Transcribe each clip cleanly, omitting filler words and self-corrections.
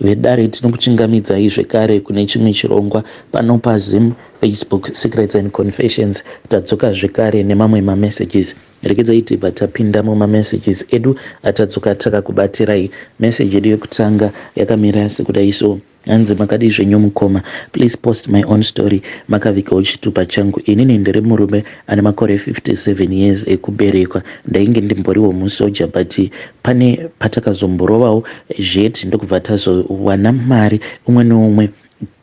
Vedare tinokuchingamidzai zvekare kune chimwe chirongwa pano paZim Facebook Secrets and Confessions. Tadzoka zvekare nemamwe mamessages. Regedzai tibva tapinda mumamessages edu atadzoka takakubatirai. Message yedu yekutanga yakamira sekudai so. Hanzi makadii zvenyu mukoma, please post my own story makavigawo chitupa changu. Inini ndiri murume ane makore 57 years ekuberekwa. Ndainge ndimboriwo musoja but pane patakazomborovawo zheti ndokubva tazowana mari umwe neumwe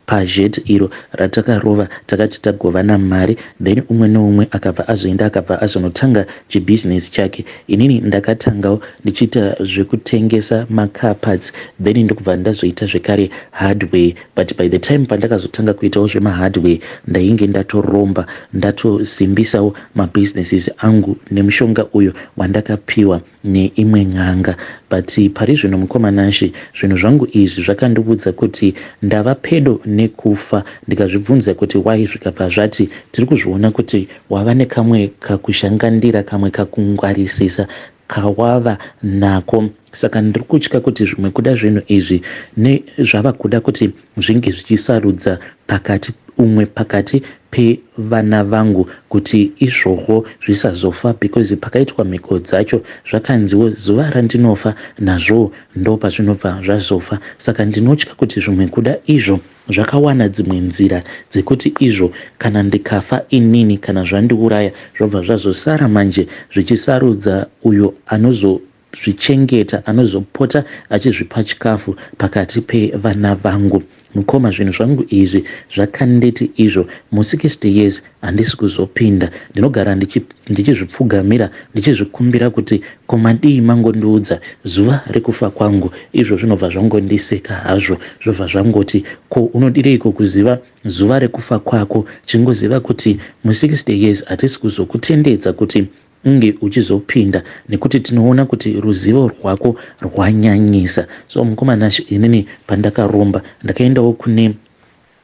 pazheti iro ratakarova takati tagovana mari then umwe neumwe akabva azoenda akabva azonotanga chibhizinesi chake. Inini ndakatangawo ndichiita zvekutengesa macar parts then ndokubva ndazoita zvekare hardware but by the time pandakazotanga kuitawo zvemahardware ndainge ndatoromba ndatosimbisawo mabusinesses angu nemushonga uyo wandakapiwa neimwe n'anga but pari zvino mukoma Nashe zvinhu zvangu izvi zvakandiudza kuti ndava pedo nekufa ndikazvibvunza kuti why zvikabva zvati tiri kuzviona kuti wava nekamwe kakushangandira kamwe kakungwarisisa kawava nako saka ndiri kutya kuti zvimwe kuda zvinhu izvi nezvava kuda kuti zvinge zvichisarudza pakati umwe pakati pevana vangu kuti izvowo zvisazofa because pakaitwa mhiko dzacho zvakanziwo zuva randinofa nazvo ndo pazvinobva zvazofa saka ndinotya kuti zvimwe kuda izvo zvakawana dzimwe nzira dzekuti izvo kana ndikafa inini kana zvandiuraya zvobva zvazosara manje zvichisarudza uyo anozozvichengeta anozopota achizvipa chikafu pakati pevana vangu. Mukoma zvinhu zvangu izvi zvakanditi izvo mu60 years handisi kuzopinda ndinogara ndichizvipfugamira ndichizvikumbira kuti komadii mangondiudza zuva rekufa kwangu izvo zvinobva zvangondiseka hazvo zvobva zvangoti ko unodireiko kuziva zuva rekufa kwako chingoziva kuti mu60 years hatisi kuzokutendedza kuti unge uchizopinda nekuti tinoona kuti ruzivo rwako rwanyanyisa. So mukoma Nashe inini pandakaromba ndakaendawo kune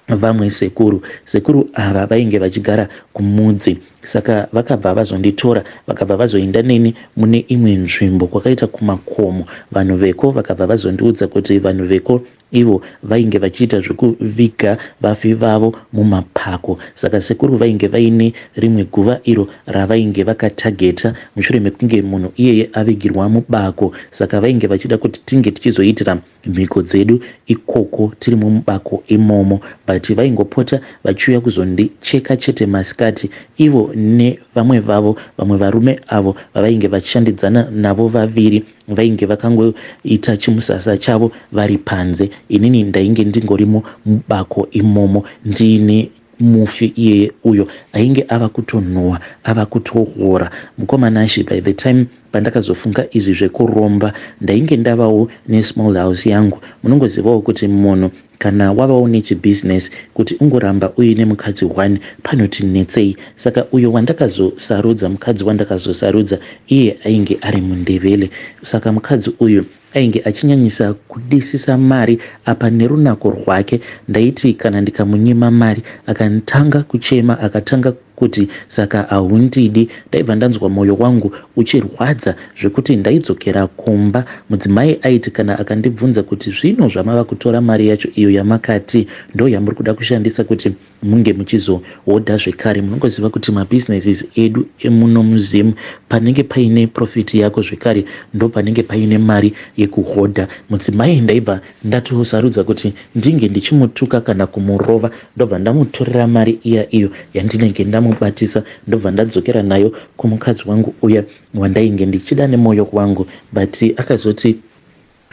vamwe sekuru. Sekuru ava vainge vachigara kumudzi saka vakabva vazonditora vakabva vazoenda neni mune imwe nzvimbo kwakaita kumakomo. Vanhu veko vakabva vazondiudza kuti vanhu veko ivo vainge vachiita zvekuviga vafi vavo mumapako. Saka sekuru vainge vaine rimwe guva iro ravainge vakatageta mushure mekunge munhu iyeye avigirwa mubako. Saka vainge vachida kuti tinge tichizoitira mhiko dzedu ikoko tiri mumubako imomo but vaingopota vachiuya kuzondicheka chete masikati ivo nevamwe vavo vamwe varume avo vavainge vachishandidzana navo vaviri vainge vakangoita chimusasa chavo vari panze. Inini ndainge ndingorimo mubako imomo ndiine mufi iyeye uyo ainge ava kutonhuhwa ava kutohora. Mukoma Nashe by the time pandakazofunga izvi zvekuromba ndainge ndavawo nesmall house yangu. Munongozivawo kuti munhu kana wavawo nechibhizinesi kuti ungoramba uine mukadzi one panoti netsei. Saka uyo wandakazosarudza mukadzi wandakazosarudza iye ainge ari mundevele. Saka mukadzi uyu ainge achinyanyisa kudisisa mari apa nerunako rwake ndaiti kana ndikamunyima mari akatanga kuchema akatanga kuti saka haundidi ndaibva ndanzwa mwoyo wangu uchirwadza zvekuti ndaidzokera kumba. Mudzimai aiti kana akandibvunza kuti zvino zvamava kutora mari yacho iyo yamakati ndo yamuri kuda kushandisa kuti munge muchizohodha zvekare. Munongoziva kuti mabusinesses edu emuno muZim panenge paine profit yako zvekare ndo panenge paine mari yekuhodha. Mudzimai ndaibva ndatosarudza kuti ndinge ndichimutuka kana kumurova ndobva ndamutorera mari iya iyo yandinenge ndamubatisa ndobva ndadzokera nayo kumukadzi wangu uya wandainge ndichida nemwoyo wangu but akazoti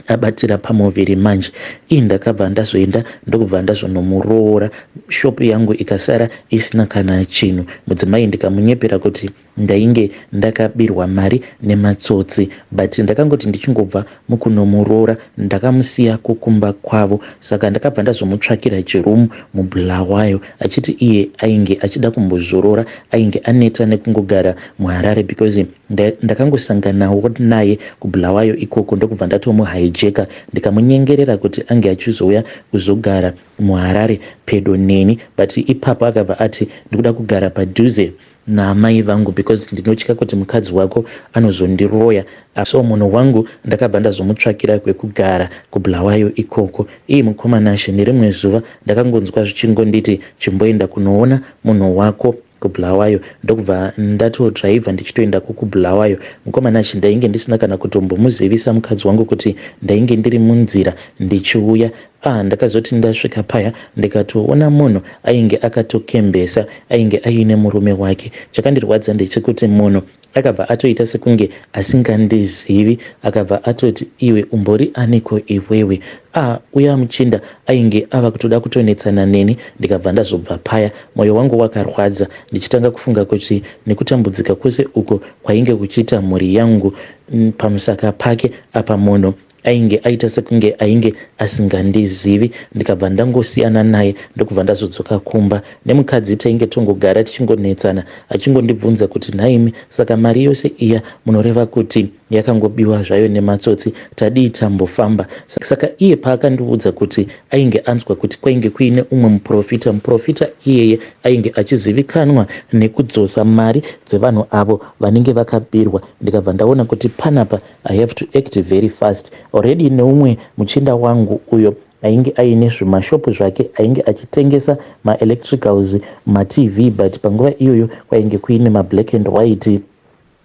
abatira pamuviri manje ii ndakabva ndazoenda ndokubva ndazonomuroora shopu yangu ikasara isina kana chinhu. Mudzimai ndikamunyepera kuti ndainge ndakabirwa mari nematsotsi but ndakangoti ndichingobva mukunomuroora ndakamusiya kukumba kwavo. Saka ndakabva ndazomutsvakira chirumu muBulawayo achiti iye ainge achida kumbozorora ainge aneta nekungogara muHarare because ndakangosanganawo naye kuBulawayo ikoko ndokubva ndatomuhaijeka ndikamunyengerera kuti ange achizouya kuzogara muHarare pedo neni but ipapo akabva ati ndikuda kugara padhuze naamai vangu because ndinotya kuti mukadzi wako anozondiroya. So munhu wangu ndakabva ndazomutsvakira kwekugara kuBulawayo ikoko. Ii mukoma Nashe, nerimwe zuva ndakangonzwa zvichingonditi chimboenda kunoona munhu wako kuBulawayo ndokubva ndatodriver ndichitoendako kuBulawayo. Mukoma Nashe, ndainge ndisina kana kutombomuzivisa mukadzi wangu kuti ndainge ndiri munzira ndichiuya. Ah, ndakazoti ndasvika paya ndikatoona munhu ainge akatokembesa, ainge aine murume wake. Chakandirwadza ndechekuti munhu akabva atoita sekunge asingandizivi, akabva atoti iwe umbori aniko iwewe? Ah, uya muchinda ainge ava kutoda kutonetsana neni ndikabva ndazobva paya. Moyo wangu wakarwadza ndichitanga kufunga kuti nekutambudzika kwose uko kwainge kuchiita mhuri yangu pamusaka pake apa munhu ainge aita sekunge ainge asingandizivi ndikabva ndangosiyana naye ndokubva ndazodzoka kumba nemukadzi. Tainge tongogara tichingonetsana achingondibvunza kuti nhaimi, saka mari yose iya munoreva kuti yakangobiwa zvayo nematsotsi? Tadii tambofamba? Saka iye paakandiudza kuti ainge anzwa kuti kwainge kuine umwe muprofita, muprofita iyeye ainge achizivikanwa nekudzosa mari dzevanhu avo vanenge vakabirwa, ndikabva ndaona kuti panapa I have to act very fast. Already neumwe muchinda wangu uyo ainge aine zvimashopu zvake, ainge achitengesa maelectricals, maTV, but panguva iyoyo kwainge kuine mablack and white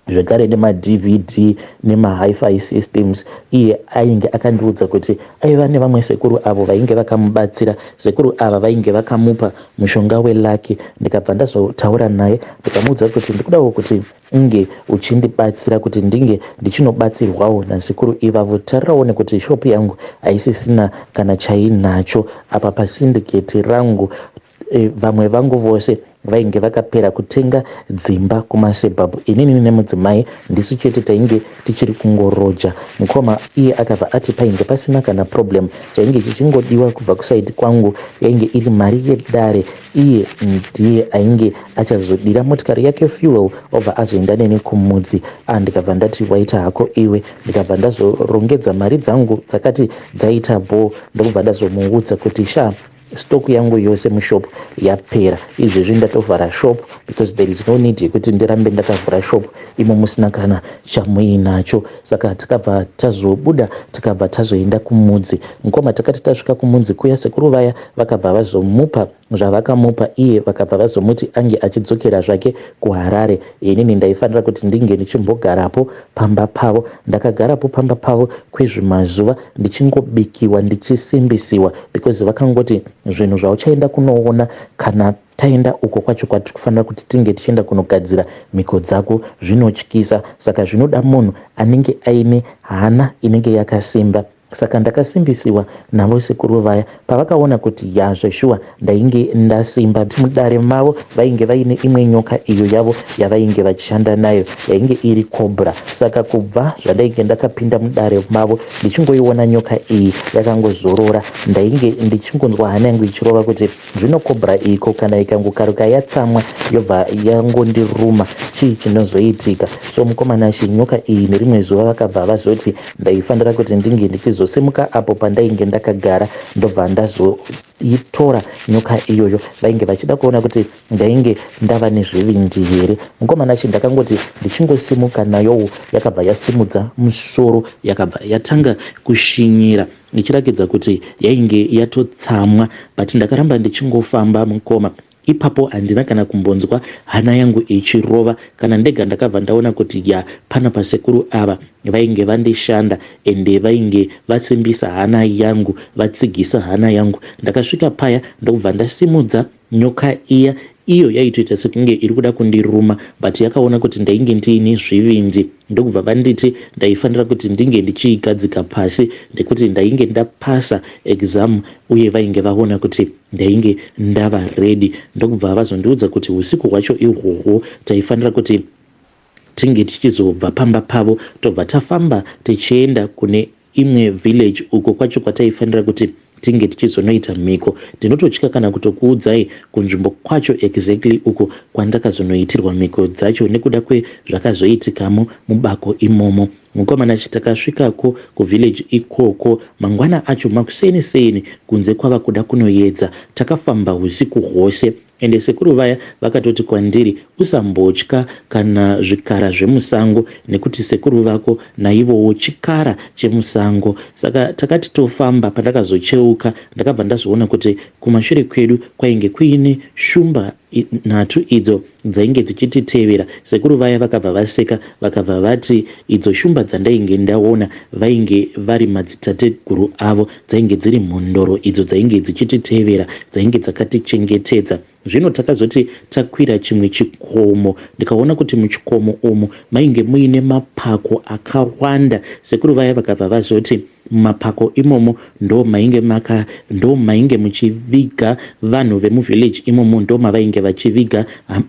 zvekare nemaDVD nemahifi systems. Iye ainge akandiudza kuti aiva nevamwe sekuru avo vainge vakamubatsira. Sekuru ava vainge vakamupa mushonga welucky. Ndikabva ndazotaura naye ndikamuudza kuti ndikudawo kuti unge uchindibatsira kuti ndinge ndichinobatsirwawo nasekuru ivavo. Tarirawo nekuti shopu yangu haisisina kana chainacho apa pasyndicate rangu. Vamwe vangu vose vainge vakapera kutenga dzimba kumasuburbs, inini nemudzimai ndisu chete tainge tichiri kungoroja. Mukoma, iye akabva ati painge pasina kana problem, chainge chichingodiwa kubva kuside kwangu yainge iri mari yedare. Iye ndiye ainge achazodira motikari yake fuel obva azoenda neni kumudzi. Ah, ndikabva ndati waita hako iwe. Ndikabva ndazorongedza mari dzangu dzakati dzaita bho, ndokubva ndazomuudza kuti sha, stock yangu yose mushop yapera, izvezvi ndatovhara shop because there is no need yekuti ndirambe ndakavhura shop imo musina kana chamuinacho. Saka takabva tazobuda, tikabva tazoenda kumudzi. Mukoma, takati tasvika kumudzi kuya, sekuru vaya vakabva vazomupa zvavakamupa iye, vakabva vazomuti ange achidzokera zvake kuHarare. Inini ndaifanira kuti ndinge ndichimbogarapo pamba pavo. Ndakagarapo pamba pavo kwezvimazuva ndichingobikiwa, ndichisimbisiwa, because vakangoti zvinhu zvauchaenda kunoona kana taenda uko kwacho kwatiri kufanira kuti tinge tichienda kunogadzira mhiko dzako zvinotyisa, saka zvinoda munhu anenge aine hana inenge yakasimba. Saka ndakasimbisiwa navo sekuru vaya. Pavakaona kuti ya, zveshuwa ndainge ndasimba, mudare mavo vainge vaine imwe nyoka iyo yavo yavainge vachishanda nayo, yainge iri cobra. Saka kubva zvandainge ndakapinda mudare mavo ndichingoiona nyoka iyi yakangozorora, ndainge ndichingonzwa hana yangu ichirova kuti zvino cobra iko kana ikangokaruka yatsamwa yobva yangondiruma, chii chinozoitika? So mukoma Nashe, nyoka iyi nerimwe zuva vakabva vazoti ndaifanira kuti ndinge ndichizosimuka apo pandainge ndakagara, ndobva ndazoitora nyoka iyoyo. Vainge vachida kuona kuti ndainge ndava nezvivindi here. Mukoma Nashe, ndakangoti ndichingosimuka nayowo yakabva yasimudza musoro, yakabva yatanga kushinyira ichirakidza kuti yainge yatotsamwa, but ndakaramba ndichingofamba. Mukoma, ipapo handina kana kumbonzwa hana yangu ichirova kana ndega. Ndakabva ndaona kuti ya, pana pasekuru ava vainge vandishanda ende vainge vasimbisa hana yangu, vatsigisa hana yangu. Ndakasvika paya ndokubva ndasimudza nyoka iya. Iyo yaitoita sekunge iri kuda kundiruma, but yakaona kuti ndainge ndiine zvivindi, ndokubva vanditi ndaifanira kuti ndinge ndichiigadzika pasi nekuti ndainge ndapasa exam uye vainge vaona kuti ndainge ndava ready. Ndokubva vazondiudza kuti usiku hwacho ihwohwo taifanira kuti tinge tichizobva pamba pavo, tobva tafamba tichienda kune imwe village uko kwacho kwataifanira kuti tinge tichizonoita mhiko. Ndinototya kana kutokuudzai kunzvimbo kwacho exactly uko kwandakazonoitirwa mhiko dzacho nekuda kwezvakazoitikamo mubako imomo. Mukoma Nashe, takasvikako kuvillage ikoko mangwana acho makuseni seni, kunze kwava kuda kunoedza. Takafamba usiku hwose. Ende sekuru vaya vakatoti kwandiri usambotya kana zvikara zvemusango nekuti sekuru vako naivowo chikara chemusango. Saka takati tofamba pandakazocheuka ndakabva ndazoona kuti kumashure kwedu kwainge kuine shumba nhatu idzo dzainge dzichititevera. Sekuru vaya vakabva vaseka vakabva vati idzo shumba dzandainge ndaona vainge vari madzitateguru avo dzainge dziri mhondoro idzo dzainge dzichititevera dzainge dzakatichengetedza. Zvino takazoti takwira chimwe chikomo ndikaona kuti muchikomo umu mainge muine mapako akawanda. Sekuru vaya vakabva vazoti mumapako imomo ndo mainge maka ndo mainge muchiviga vanhu vemuvillage imomo ndo mavainge vachiviga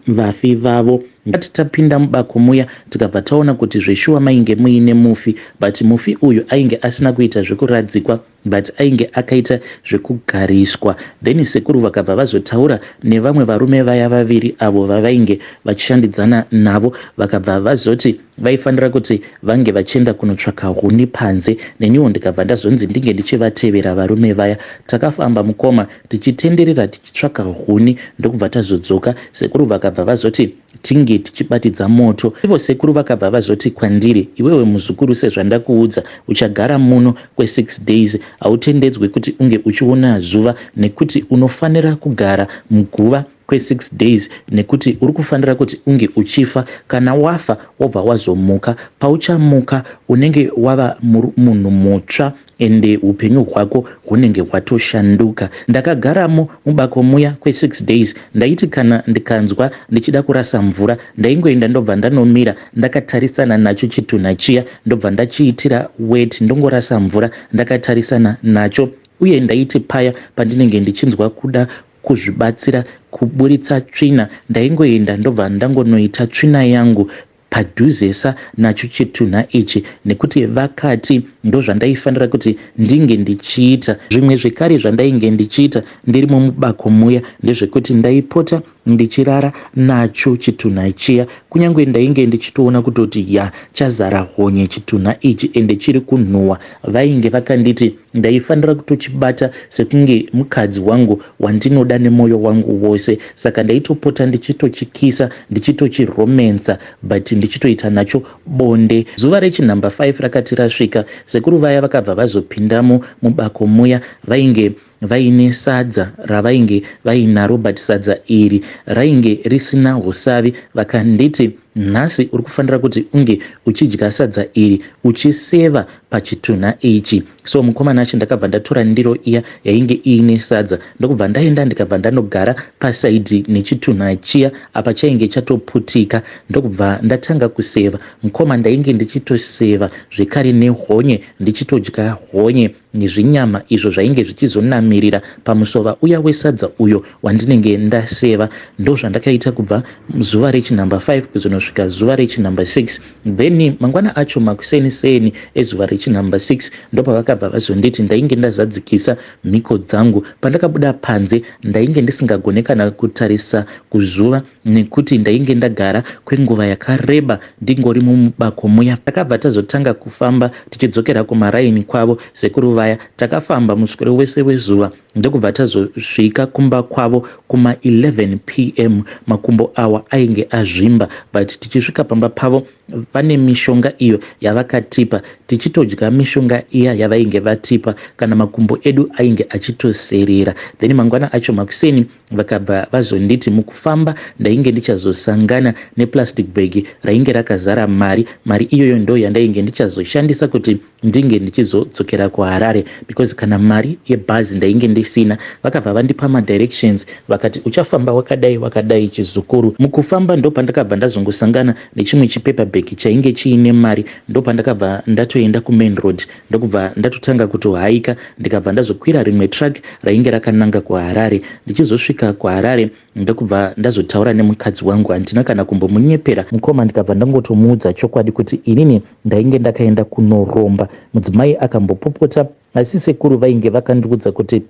vafi vavo. Ndati tapinda mubako muya tikabva taona kuti zveshuwa mainge muine mufi but mufi uyu ainge asina kuita zvekuradzikwa but ainge akaita zvekugariswa. Then sekuru vakabva vazotaura nevamwe varume vaya vaviri avo vavainge vachishandidzana navo vakabva vazoti vaifanira kuti vange vachienda kunotsvaka huni panze. Neniwo ndikabva ndazonzi ndinge ndichivatevera varume vaya. Takafamba mukoma tichitenderera tichitsvaka huni ndokubva tazodzoka. Sekuru vakabva vazoti tinge tichibatidza moto. Ivo sekuru vakabva vazoti kwandiri, iwewe muzukuru sezvandakuudza uchagara muno kwesix days hautendedzwe kuti unge uchiona zuva nekuti unofanira kugara muguva kwesix days nekuti uri kufanira kuti unge uchifa. Kana wafa wobva wazomuka, pauchamuka unenge wava munhu mutsva ende hupenyu hwako hunenge hwatoshanduka. Ndakagaramo mubako muya kwesix days. Ndaiti kana ndikanzwa ndichida kurasa mvura ndaingoenda ndobva ndanomira ndakatarisana nacho chitunha chiya ndobva ndachiitira weti ndongorasa mvura ndakatarisana nacho. Uye ndaiti paya pandinenge ndichinzwa kuda kuzvibatsira kuburitsa tsvina ndaingoenda ndobva ndangonoita tsvina yangu padhuzesa nacho chitunha ichi nekuti vakati ndozvandaifanira kuti ndinge ndichiita. Zvimwe zvekare zvandainge ndichiita ndirimo mubako muya ndezvekuti ndaipota ndichirara nacho chitunha chiya kunyange ndainge ndichitoona kutoti ya chazara honye chitunha ichi ende chiri kunhuwa. Vainge vakanditi ndaifanira kutochibata sekunge mukadzi wangu wandinoda nemoyo wangu wose saka ndaitopota ndichitochikisa ndichitochiromensa but ndichitoita nacho bonde. Zuva rechinhamba 5 rakati rasvika sekuru vaya vakabva vazopindamo mubako muya vainge vaine sadza ravainge vainaro but sadza iri rainge risina husavi vakanditi nhasi uri kufanira kuti unge uchidya sadza iri uchiseva pachitunha ichi. So mukoma Nashe ndakabva ndatora ndiro iya yainge iine sadza ndokubva ndaenda ndikabva ndanogara pasaidhi nechitunha chiya apa chainge chatoputika ndokubva ndatanga kuseva. Mukoma ndainge ndichitoseva zvekare nehonye ndichitodya honye nezvinyama izvo zvainge zvichizonamirira pamusova uya wesadza uyo wandinenge ndaseva. Ndozvandakaita kubva zuva rechinhamba 5 kuzonosvika zuva rechinhamba 6. Then mangwana acho makuseni seni ezuva rechinhamba 6 ndopavakabva vazonditi ndainge ndazadzikisa mhiko dzangu. Pandakabuda panze ndainge ndisingagone kana kutarisa kuzuva nekuti ndainge ndagara kwenguva yakareba ndingori mumubako muya. Takabva tazotanga kufamba tichidzokera kumaraini kwavo sekuru vaya. Takafamba muswero wese wezuva ndokubva tazosvika kumba kwavo kuma 11 pm. Makumbo awa ainge azvimba but tichisvika pamba pavo vane mishonga iyo yavakatipa tichitodya mishonga iya yavainge vatipa kana makumbo edu ainge achitoserera. Then mangwana acho makuseni vakabva vazonditi mukufamba ndainge ndichazosangana neplastic bag rainge rakazara mari. Mari iyoyo ndo yandainge ndichazoshandisa kuti ndinge ndichizodzokera kuHarare because kana mari yebhazi ndainge ndisina. Vakabva vandipa madirections vakati uchafamba wakadai wakadai chizukuru. Mukufamba ndopandakabva ndazongosangana nechimwe chipaper bag chainge chiine mari ndopandakabva ndatoenda kumain road ndokubva ndatotanga kutohaika ndikabva ndazokwira rimwe truck rainge rakananga kuHarare. Ndichizosvika kuHarare ndokubva ndazotaura nemukadzi wangu, handina kana kumbomunyepera mukoma, ndikabva ndangotomuudza chokwadi kuti inini ndainge ndakaenda kunoromba. Mudzimai akambopopota asi sekuru vainge vakandiudza kuti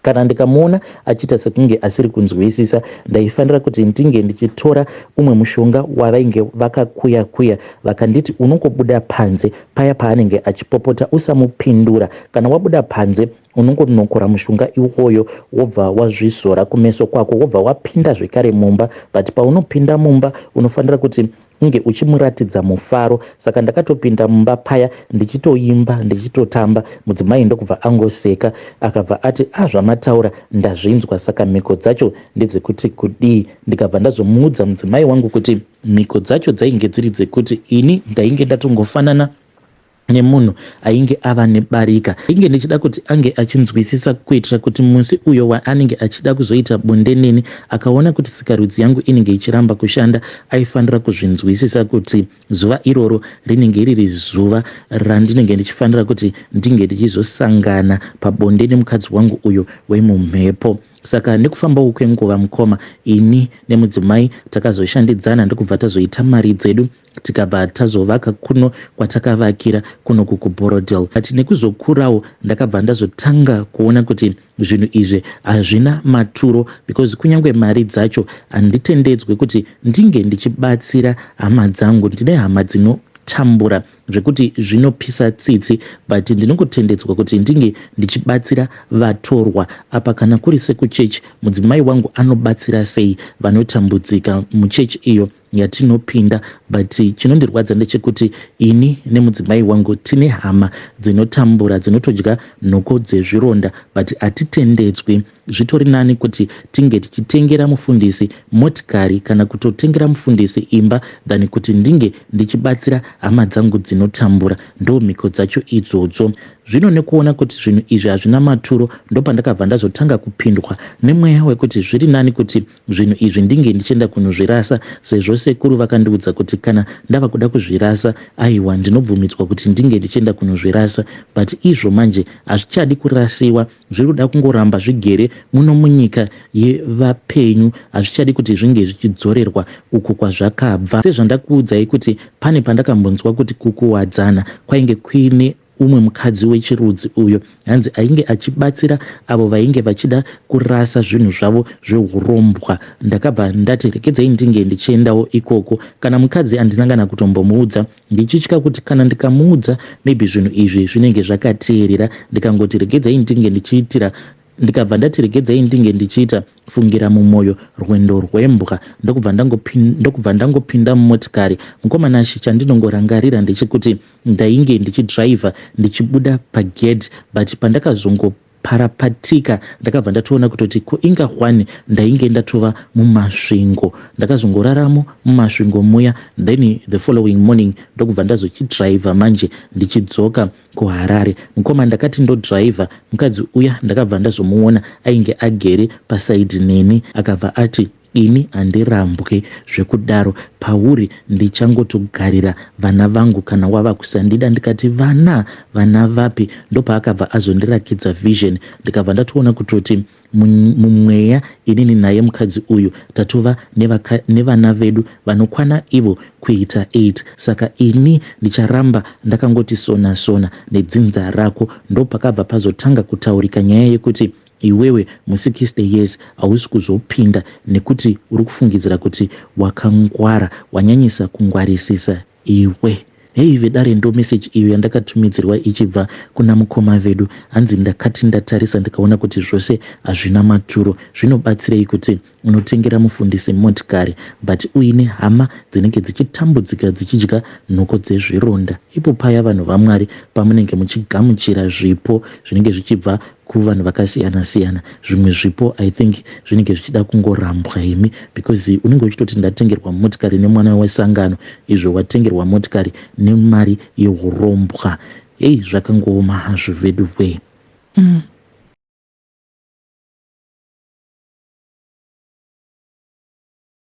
Kana ndikamuona achiita sekunge asiri kunzwisisa, ndaifanira kuti ndinge ndichitora umwe mushonga wavainge vakakuya kuya vakanditi unongobuda panze paya paanenge achipopota usamupindura. Kana wabuda panze unongonokora mushonga iwoyo wobva wazvizora kumeso kwako wobva wapinda zvekare mumba but paunopinda mumba unofanira kuti unge uchimuratidza mufaro saka ndakatopinda mumba paya ndichitoimba ndichitotamba mudzimai ndokubva angoseka akabva ati azvamataura ah, ndazvinzwa saka mhiko dzacho ndedzekuti kudii ndikabva ndazomuudza mudzimai wangu kuti mhiko dzacho dzainge dziri dzekuti ini ndainge ndatongofanana nemunhu ainge ava nebarika. Ndainge ndichida kuti ange achinzwisisa kuitira kuti musi uyo waanenge achida kuzoita bonde neni akaona kuti sikarudzi yangu inenge ichiramba kushanda aifanira kuzvinzwisisa kuti zuva iroro rinenge riri zuva randinenge ndichifanira kuti ndinge ndichizosangana pabonde nemukadzi wangu uyo wemumhepo. Saka nekufambawo kwenguva mukoma ini nemudzimai takazoshandidzana ndokubva tazoita mari dzedu tikabva tazovaka kuno kwatakavakira kunoku kuBorrowdale. But nekuzokurawo ndakabva ndazotanga kuona kuti zvinhu izvi hazvina maturo because kunyange mari dzacho handitendedzwe kuti ndinge ndichibatsira hama dzangu. Ndine hama dzinotambura zvekuti zvinopisa tsitsi but ndinongotendedzwa kuti ndinge ndichibatsira vatorwa. Apa kana kuri sekuchechi mudzimai wangu anobatsira sei vanotambudzika muchechi iyo yatinopinda but chinondirwadza ndechekuti ini nemudzimai wangu tine hama dzinotambura dzinotodya nhoko dzezvironda but hatitendedzwi zvitori nani kuti tinge tichitengera mufundisi motikari kana kutotengera mufundisi imba than kuti ndinge ndichibatsira hama dzangu dzinotambura ndo mhiko dzacho idzodzo Zvino nekuona kuti zvinhu izvi hazvina maturo ndopandakabva ndazotanga kupindwa nemweya wekuti zviri nani kuti Zvinhu izvi ndinge ndichienda kunozvirasa sezvo sekuru vakandiudza kuti kana ndava kuda kuzvirasa aiwa ndinobvumidzwa kuti ndinge ndichienda kunozvirasa but izvo manje hazvichadi kurasiwa zviri kuda kungoramba zvigere muno munyika yevapenyu hazvichadi kuti zvinge zvichidzorerwa uko kwazvakabva sezvandakuudzai kuti pane pandakambonzwa kuti kukuwadzana kwainge kuine umwe mukadzi wechirudzi uyo hanzi ainge achibatsira avo vainge vachida kurasa zvinhu zvavo zvehurombwa. Ndakabva ndati regedzai ndinge ndichiendawo ikoko. Kana mukadzi handina kana kutombomuudza ndichitya kuti kana ndikamuudza maybe zvinhu izvi zvinenge zvakateerera ndikangoti regedzai ndinge ndichiitira ndikabva ndati regedzai ndinge ndichiita fungira mumoyo rwendo rwembwa ndokubva ndangopinda mumotikari mukoma Nashy chandinongorangarira ndechekuti ndainge ndichidriver ndichibuda pagate but pandakazongoparapatika ndakabva ndatoona kutoti ko inga hwani ndainge ndatova muMasvingo ndakazongoraramo muMasvingo muya then the following morning ndokubva ndazochidriver manje ndichidzoka kuHarare. Mukoma ndakati ndodriver mukadzi uya ndakabva ndazomuona ainge agere paside neni akabva ati ini handirambwe zvekudaro pauri ndichangotogarira vana vangu kana wava kusandida ndikati vana vana vapi ndopaakabva azondirakidza vision ndikabva ndatoona kutoti mumweya inini naye mukadzi uyu tatova nevana vedu vanokwana ivo kuita 8 saka ini ndicharamba ndakangoti sona sona nedzinza rako ndopakabva pazotanga kutaurika nyaya yekuti iwewe mu60 years hausi kuzopinda nekuti uri kufungidzira kuti wakangwara wanyanyisa kungwarisisa Iwe. Hey vedare ndo message iyo yandakatumidzirwa ichibva kuna mukoma vedu hanzi ndakati ndatarisa ndikaona kuti zvose hazvina maturo zvinobatsirei kuti unotengera mufundisi motikari but uine hama dzinenge dzichitambudzika dzichidya nhoko dzezvironda ipo paya vanhu vaMwari pamunenge muchigamuchira zvipo zvinenge zvichibva kuvanhu vakasiyana siyana zvimwe zvipo i think zvinenge zvichida kungorambwa imi because unenge uchitoti ndatengerwa motikari nemwana wesangano izvo watengerwa motikari nemari yeurombwa hei zvakangooma hazvo vedu wee mm.